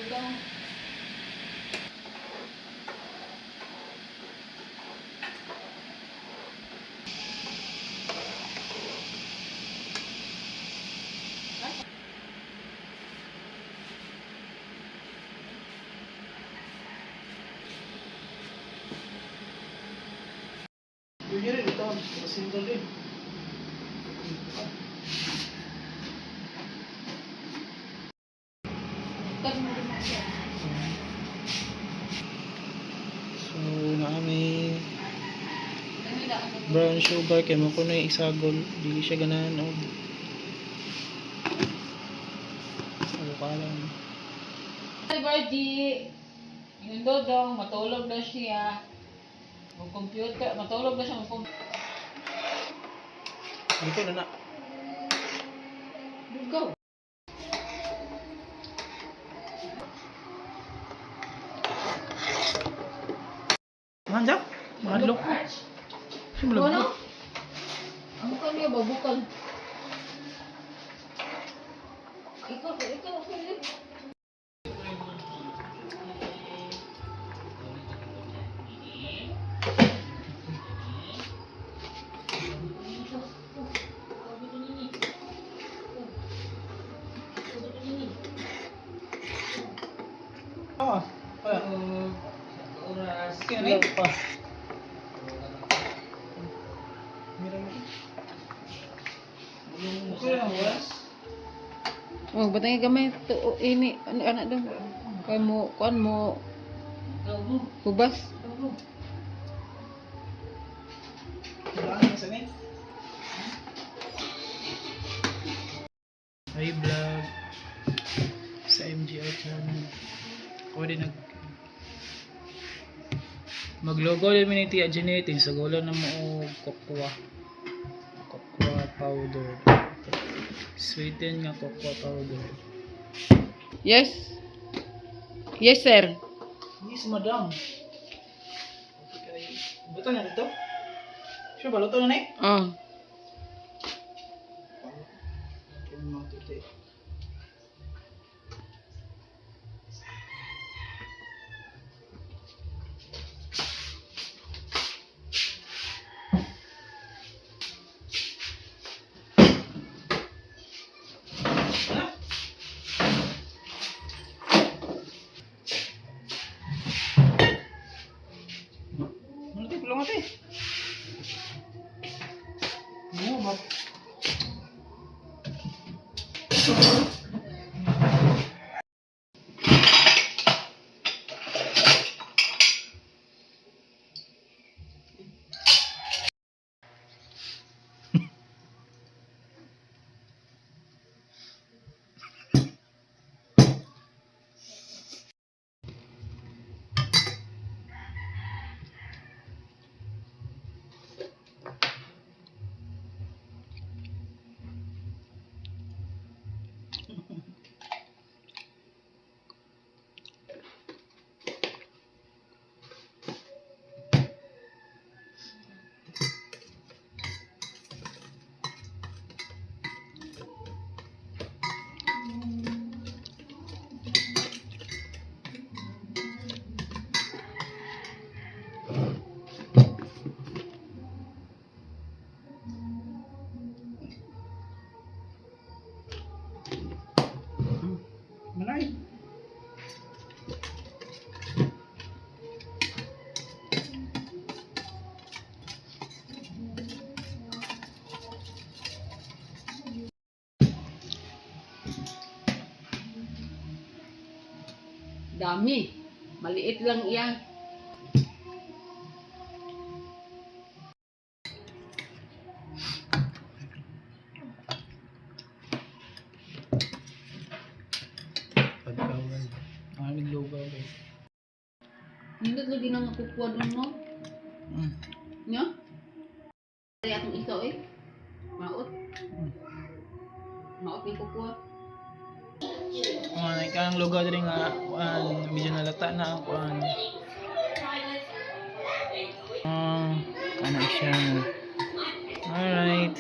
Lugaw. Yun yun ito, single din. So, naami brown sugar kay mo kuno isagol, dili siya ganahan og alukalan. Hi, Bardi. Yung dodong, matulog na siya. Mag-computer, matulog na siya mag-computer. Dito na na. Lugaw. Manja? Mahadlok. Ano? Ang kanya ba bukal? Ikaw, ikaw, ikaw. Ah, wala. Oras. Kaya na pa. Meron mo. Okay lang, oras. Oh, batang gamay to oh, ini ano anak dong. Kay mo kuan mo hubas. Wala na sa net. Hi vlog sa MGR channel. Ako din maglogo din mi ni Tia Janet sa gulo na mo og cocoa. Cocoa powder. Sweeten nga cocoa powder. Yes. Yes, sir. Yes, madam. Okay. Buto na dito? Sure ba? Luto na na eh? Oh. Okay, mga titi. Ano ito? Pulong ate. Ano ba? Manay. Dami. Maliit lang iya. Pagkawan. Ang aming lugaw guys. Nindot lagi na nga kukuha doon no. Nya? Ay atong isaw eh. Maot. Maot ni kukuha. Mga ikang lugaw diri nga kuan medyo nalata na ang kuan. Kana siya. Alright.